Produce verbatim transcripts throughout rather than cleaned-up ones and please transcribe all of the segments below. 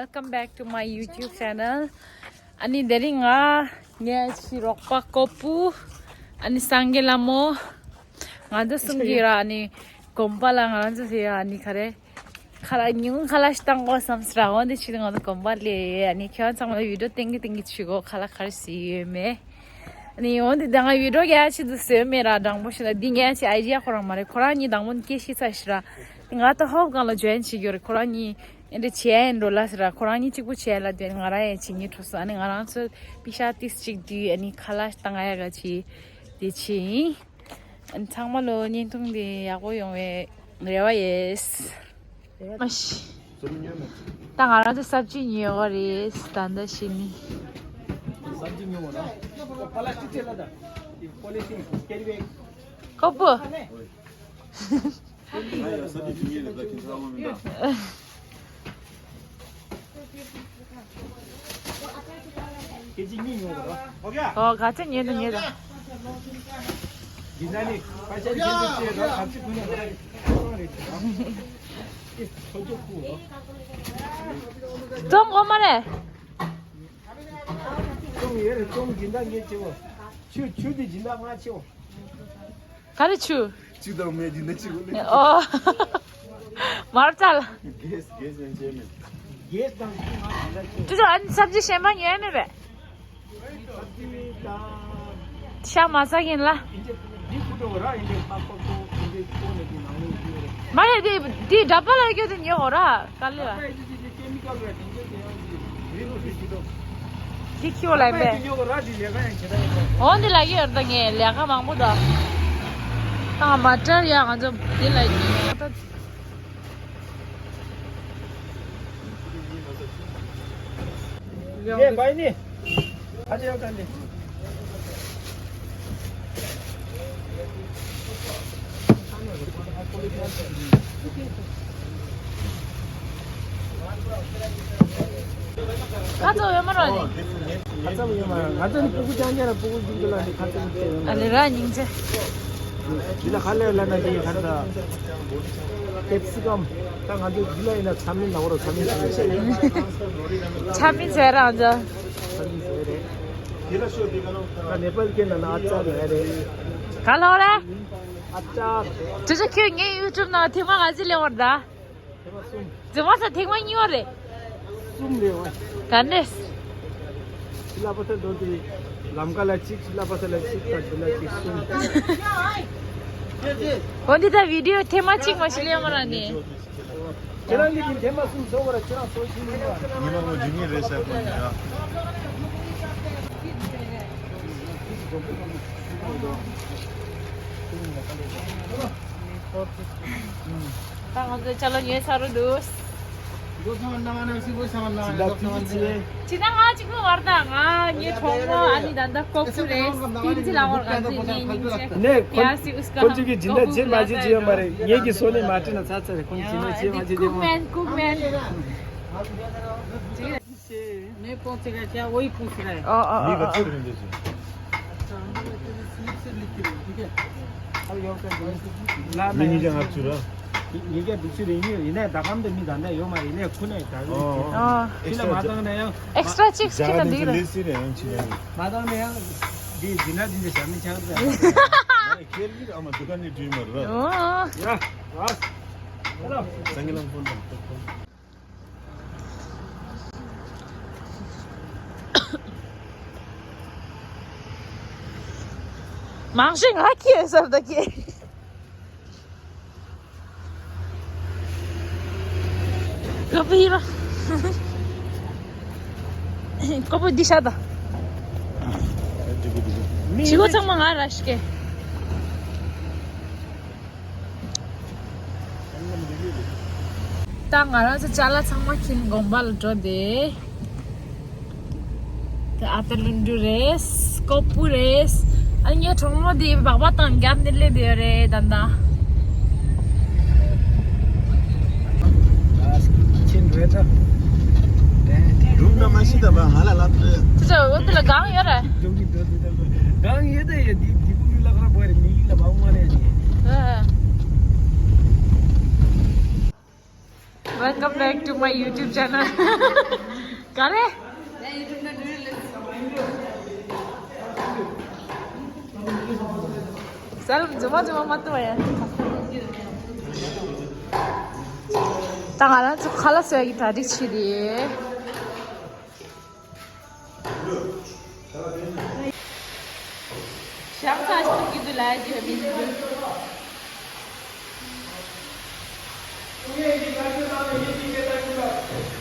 Welcome back to my YouTube channel. ཨ་ནི་དེ་རིང་ང་ངའི་ཕྱི་རོགས་པ་ཀོ་པུ། ཨ་ནི་སངས་རྒྱས་ལྷ་མོ། ང་ཚོ་གསུམ་གྱིས་ར་ཨ་ནི་དགོན་པ་ལ་ང་རང་ཚོ་ཟེར་ཡ་ཨ་ནི་ག་རེ། ཁ་ལག་ཉིན་གུང་ཁ་ལག་ཞིག་བཏང་དགོས་བསམ་ཟེར་ར། འོན་ཏེ་ཕྱི་དྲོ་ང་ཚོ་དགོན་པ་སླེབས་ཡོད། ཨ་ནི་ཁྱེད་རང་ཚང་མ་ལ་བི་ཌིའོ་སྟོན་གི་སྟོན་གི་བྱེད་གོ། ཁ་ལག་ག་རེ་ཟིག་ཡོད་མེད། ཨ་ནི་འོན་ཏེ་ད་ང་བི་ཌིའོ་རྒྱག་ཆེད་དུ་བཟོས་མེད་ར། དྲང་པོ་བཤད་ན་འདི་ངའི་ཆེད་ཨའི་ཌི་ཡ་ཁོ་རང་མ་རེད། ཁོ་རང་གཉིས་དང་པོ་ནས་སྐད་ཤེས་ཚར་ཤག་ར། ང་ད་ཧོབ་སྒང་ལ་ཇོ་ཡིན་བྱེད་རྒྱུ་རེད། ཁོ་རང་གཉིས་ཨེ་འདྲ་བྱེད་ཡ་ཡིན་འགྲོ་ལ་ཟེར་ར། ཁོ་རང་གཉིས་གཅིག་པུ་བྱེད་ཡ་ལ་དེ་ང་རང་ཡང་བྱེད་སྙིང་བྲོ་སོང་། ཨ་ནི་ང་རང་ཚོ་པི་ཤ་ཏིས་གཅིག་བསྡུས་ཨ་ནི་ཁ་ལག་བཏང་ཡ་ག་ཅིག་དེ་བྱས་ཡིན། ཨ་ནི་ཚང་མ་ལོ་བརྙན་ཐུང་དེ་ཡག་པོ་ཡོང་བའི་རེ་བ་ཡོད། མ་གཞི། ད་ང་རང་ཚོ་སབ་ཇི་ཉོ་གི་རེད། ད་ལྟ་ཤི་ནི། སབ་ཇི་ཉོ་བ་ན་པ་ལ་སི་ཊིག་ཅན་ལ་ད་པོ་ལི་ཐིན་ཀེ་རི་བེག་ཀོ་པོ། ཁྱེད་ཀྱིས་གཉིས་ཉོ་དགོས་རོ། ཨོ་ག་ཚོད་ཉོས་འདུག་ཉོས་དང་། འདི་ན་ནི་པ་ཤ་ཅན་དུ་བཅད་རོ། ག་ཚོད་ཁུ་ནས་རེད། ཚོང་རེད། ཨེ་ཁོ་ཚོ་ཁུ་རོ། ཙོང་གོ་མ་རེད། ཙོང་ཡོད་རེད། ཙོང་སྦྱིན་བདག་ངས་བྱེད་འོ། ཆུ་ཆུ་དེ་སྦྱིན་བདག་ང་བྱེད་འོ། ག་རེ་ཆུ། ཆུ་དང་མེ་འདི་ན་ཆུ་གོ་ལེ། ཨོ། མར་ཙལ། གེས་གེས་ཡང་བྱས་མེད། གེས་དང་ཆུ་ང་འདི་ན་ཆུ། ཅུ་ཅུ་ཨ་ནི་སབ་ཇི་གཞན་པ་ཉོས་མེད་པས། སབ་ཇི་དང་། ཤ་མ་ཟ་མཁན་ལ། འདི་ཁུ་འགྲོ་ར་འདི་པག་པག་པོ་འདི་ཀོ་ནས་འདི་ནང་ལོགས་འདི་རེད། མ་རེད་དེ་འདི་འདྲ་པ་ལ་སྐྱོ་དེ་ཉོས་འོ་ར་ག་ལེ་བ། ཁེ་མི་ཀལ་རེད། དེ་འདྲ་དེ་ཡང་ཅི་རི་ལོ་ཞིག་ཅི་ཏོ། དེ་ཁྱི་བ་ལ་ཡིན་པས། དེ་ཉོ་གོ་ར་དེ་ལས་ཀ་ཡང་བྱེད་ད་ཡོད་པས། འོ་འདི་ལ་ཡོད་ད་ངས་ལས་ཀ་མང་པོ་ད། ད་མ་བྲལ་ཡ་ང་ཚོ་དེ་ལ་ཡིན་ད། ངས་བའི་ནི། ཨ་ཅེ་ཡག་ག་འདི། ཁ་ཚོ་ཡོད་མ་རེད། ཁ་ཚོ་ཡོད་མ་རེད། ང་ཚོ་ནི་སྤུ་གུ་རྐྱང་རྐྱང་ལ་སྤུ་གུ་རྒྱུག་རྒྱུ་ལ་ནི་ཁ་ཚོ་ཡོད་མ་རེད། ཨ་ལེ་ར་སྙིང་རྗེ། འདི་ལ་ཁ་ལས་ལ་ན་འདི་ཁ་ད་ཀེབ་སི་ཀམ། ད་ང་ཚོ་འདི་ལ་ཡིན་ན་ཚ་མིན་ལ་འོ་ར་ཚ་མིན་ཚ་མིན་བྱས། ཚ་མིན་བྱས་ར་ང་ཚོ། ཚ་མིན་བྱས་རེད། ད་ནེ་པལ་སྐད་ནང་ན་ཨ་ཙར་ལབ་རེད། ག་ལབ་རེད། ཨ་ཙར། ཅོ་ཅོ་ཁྱོད་ངའི་ཡུ་ཊུབ་ནང་ཐེངས་མ་ག་ཚོད་སླེབས་པ་རེད་ད། ཐེངས་མ་གསུམ། རྫུན་མ་ཟ་ཐེངས་མ་གཉིས་པ་རེད། གསུམ་རེད་བ། ག་འདྲས། ཕྱི་ལ་པ་ས་འགྲོ་དུས་ལམ་ཁ་ལ་གཅིག་ཕྱི་ལ་པ་ས་ལ་གཅིག་དང་འདི་ལ་གཅིག་གསུམ། འོ་འདི་ད་བི་ཌིའོ་ཐེངས་མ་གཅིག་མ་ཞིག་ལས་མ་རག་ནས། ཁྱེད་རང་གིས་འདི་ཐེངས་མ་གསུམ་བཟོ་བར་ཁྱེད་རང་བཟོ་ཤེས་ཡིན་པ། ཉི་མ་ངོ་རྒྱུ་ངེས་རེད་ཤག་ཁོང་གཉིས་ཡ། ད་ང་ཚོ་ཅ་ལག་ཉོས་ཚར་འདུག་ཇི་ལྟར་ཅི་ཅི་ཅི། ཇི་ལྟར་ང་གཅིག་པུ་མ་རེད་ད། ང་ངའི་གྲོགས་མོ་ཨ་ནི་ད་ལྟ་ལྐོག་ཕུ་རེད། ཏིན་ཙི་ལ་བར་ག་ཚོད་ངའི་སྙིང་རྗེ། ནས་ཁོ་ཡ་སི་ཨུས་ཀ་ཁོ་ཅིག་གིས་ཇི་ལྟར་རྗེས་མ་བྱེད་ཅི་ཡོད་མ་རེད། ངེད་ཀྱི་སོ་ནས་མ་བྲིས་ན་ཚར་ཚར་རེད། ཁོ་ཅི་ནས་རྗེས་མ་བྱེད་ཀུག་མེན་ཀུག་མེན། मैं पहुंच गया क्या? वही पूछ रहा है। ཨ་ཨ་ཨ་ཨ། ལ་མི་ཉིས་བརྒྱ་ལྔ་བཅུ་ར། ཉིས་བརྒྱ་དྲུག་ཅུ་རེ་ཡིན། ཡིན་ནའི་ད་གམ་དུ་མི་ད་ནས་ཡོད་མ་ཡིན་ནའི་ཁུ་ནས་ད་རུང་ཨ། ཁྱི་ལ་མ་བཏང་ན་ཡང་ཨེག་སི་ཊ་ར་ཅིག་ཁྱི་ལ་འདི་རེད། མ་བཏང་ན་ཡང་འདི་འདི་ན་འདི་འདི་བྱ་མི་ཆགས་ད། ཁྱེད་ཀྱིས་ཨ་མ་འདུ་ཁ་ནས་འགྲུལ་མ་ར། ཡ་ཡ། ཧེ་ལོ། སང་གི་ལམ་ཕོན་དང་ཏོག་ཏོག་མང་ཤོས་ང་ཁྱི་ཡོད་ས་རེད་ད་ཁྱི། ཀོ་པི་ར། ཀོ་པི་འདི་ཤ་ད། བྱི་གོ་ཚང་མ་ང་ར་ཤི་ཀེ། ད་ང་རང་ཚོ་ཅ་ལག་ཚང་མ་ཁྱེར་དགོན་པ་ལ་འགྲོ་དེ། དེ་ཨ་ཏི་ལུ་འདྲུ་རེད། ཀོ་པུ་རེད། ཨ་ངའི་གྲོགས་མོ་དེ་སྦག་སྦག་དང་རྒྱབ་ནས་སླེབས་བསྡད་ཡོད་རེད་ད་ལྟ། ཁྱེད་འགྲོ་ད། སྒྲུང་ད་མ་ཤི་ད་བ་ང་ལ་ལབ་རེད། ཅི་ཅི་འོ་དེ་ལ་གང་ཡོད་རེད། སྒྲུང་གི་འདོད་དེ་ད་གང་ཡོད་ད་ཡོད་དེ་དེ་ཀུ་ལུ་ལ་ཁར་བ་རེད་མི་ཡིག་ལ་བ་མ་རེད་ནི། ཨ། Welcome back to my YouTube channel. ག་རེ། ཟ་རུ་རྫུན་མ་རྫུན་མ་མ་གཏོགས་ཡ། ད་ང་རང་ཚོ་ཁ་ལག་བཟོ་ཡ་གི་གྲ་སྒྲིག་བྱེད་དེ། ཞང་ཚ་ཞིག་གི་དུ་ལ་ཡ་ཅི་ཧ་མི་ཞིག་དུ།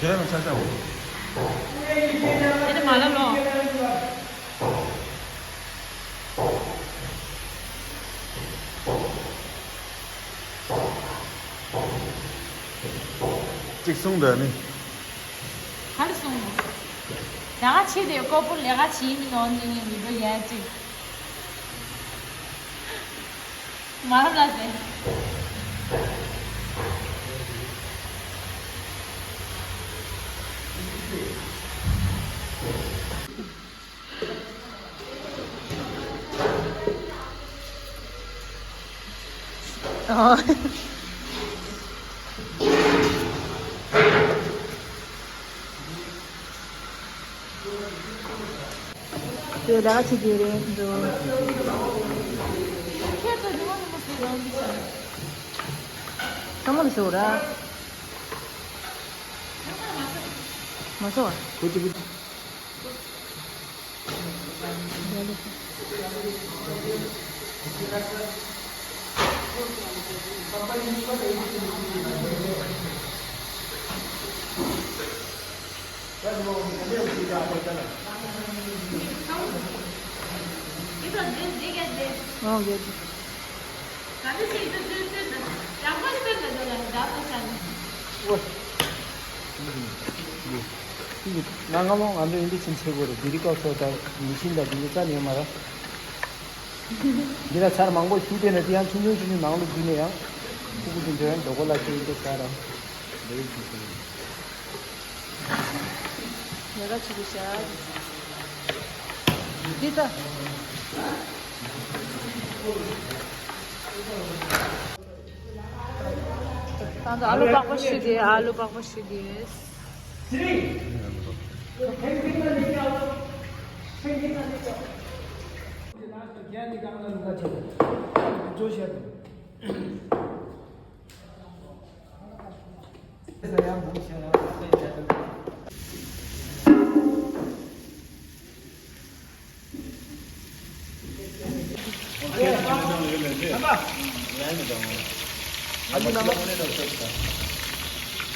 ཁྱེད་རང་ཆ་ཆ་འོ། དེ་ནི་མ་ལ་ལོ། གཅིག་གསུངས་འདོད་ནི། ག་རེ་གསུངས་འདུག་ད་ག་ཆེ་དེ་ཀོ་པོ་ལས་ཀ་བྱེད་མི་ནོར་ནི་ནི་མི་འགྲོ་ཡ་གཅིག་མ་རབས་ལ་ཟེར། ཨོ། དེ་ལ་ཆི་དེ་རེད་འགྲོ། ཁྱེད་ཚོ་ཉི་མ་ཉི་མ་ཟེར་ཡོང་གི་ཤག་ཚང་མ་ལ་ཟེར་བ་ར། མ་ཟེར་བ། ཁོ་ཚོ་ང་སྔ་མོ་ང་ཚོ་ཨིན་ཇི་ཕྱིན་ཆད་གོ་རེད། དེ་རིང་སྐབས་སུ་ད་མི་ཤིན་ད་དེ་ཚོ་རྩ་ནས་ཡོད་མ་རེད། འདི་ལ་ཚར་མང་པོ་ཞུ་དེ་ན་དེ་ཡང་ཆུང་ཆུང་ཆུང་ཆུང་ནང་ལོགས་འཛུལ་ནས་ཡང་ཕྲུ་གུ་དེ་ཚོ་ཡང་འགྲོ་གོ་ལ་ཁྱེད་ཡིན་དེ་ཚར་ར། འདི་ཡིན་ཆུང་ཆུང་། ལས་ཀ་བྱེད་དུ་བཞག་འདི་ལྟ། ད་ལྟ་ཨ་ལུ་པགས་པ་བཤུས་ཏེ། ཨ་ལུ་པགས་པ་བཤུས་ཏེ།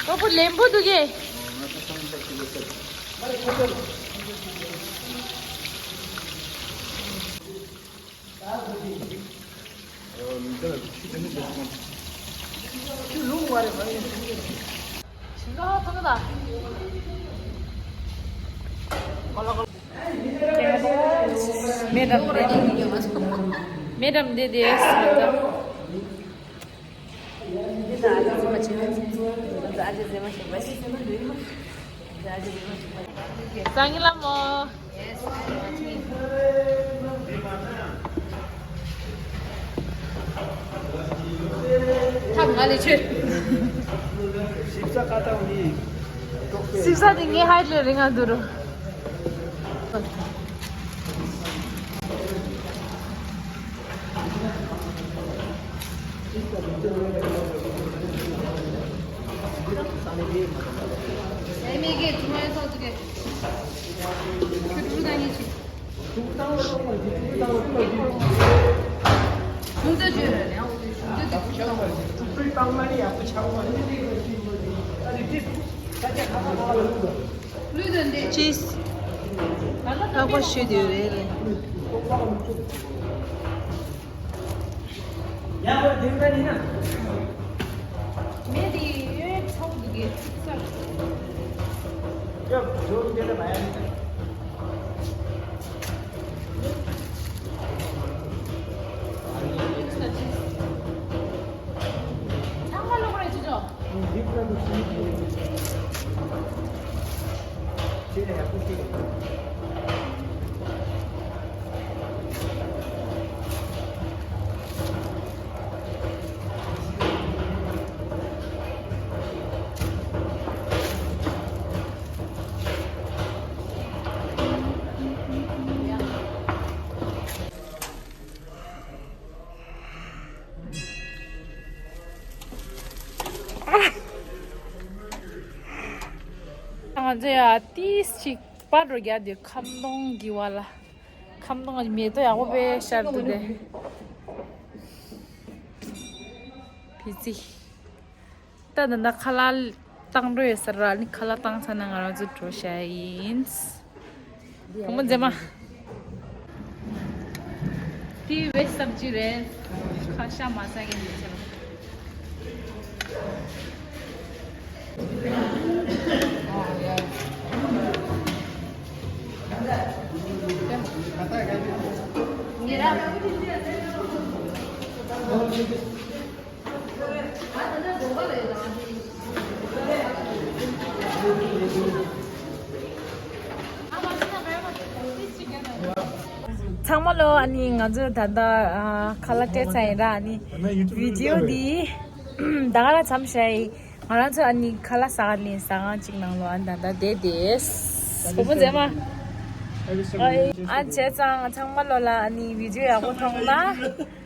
ཨོ་པོ་ལེམ་པོ་འདུག་གེ། མེ་ཌམ་དེ་མེ་ཌམ་དེ་དེ། སང་ཉིན་ལ་མོ། ཐབ་ང་ལས་ཆོད། སིབ་ས་དེ་ངའི་ཧའིཊ་ལས་རིང་ང་འདུག་རོ། ཅིས། ལྷག་པ་ཞུས་དེ་རེད་རེད། ཡང་བར་དེ་འདྲ་ཡིན་ན། མེ་དེ་ཡོད་ཚོགས་འདུག་གི་ཚིག་ཚར། ཡོད་ཇོ་རུ་དེ་འདྲ་མ་ཡང་ཡིན། ཚང་མ་ལོག་རེད་ཅི་ཆོག་ཟེ་ཡ་ཏིས་ཅིག་པར་རོ་རྒྱག་དེ་ཁམ་སྡོང་གི་བ་ལ། ཁམ་སྡོང་གི་མེ་ཏོག་ཡག་པོ་དཔེ་ཤར་འདུག་དེ། བི་ཙི། ད་ད་ད་ཁ་ལག་བཏང་འགྲོ་ཡོད་ས་ར་ནི་ཁ་ལག་བཏང་ཚར་ན་ང་རང་ཚོ་འགྲོ་བྱ་ཡིན། བུ་མོ་མཛེས་མ། དེ་བེ་སབ་ཇི་རེད། ཁ་ཤ་མ་ཟ་མཁན་ཡོད་ཚེ། ཚང་མ་ལོ། ཨ་ནི་ང་ཚོ་ད་ལྟ་ཨ་ཁ་ལག་སྤྲད་ཚར་ཡིན་ར། ཨ་ནི་བི་ཌི་ཡོ་འདི་ད་ག་རང་མཚམས་བཞག་ཡིན། ང་རང་ཚོ་ཨ་ནི་ཁ་ལག་ཟ་ག་ལིན་ཟ་ཁང་གཅིག་ནང་ལོ། ཨ་ནི་ད་ལྟ་བསྡད་དེ། བུ་མོ་མཛེས་མ། ཨ་བྱས་ཙང་ཚང་མ་ལོ་ལ་ཨ་ནི་བི་ཌི་ཡོ་ཡག་པོ་མཐོང་ན།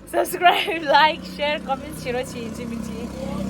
Subscribe, like, share, comment བྱེད་རོགས་བྱེད་ཡིན་གཅིག་མིན་གཅིག།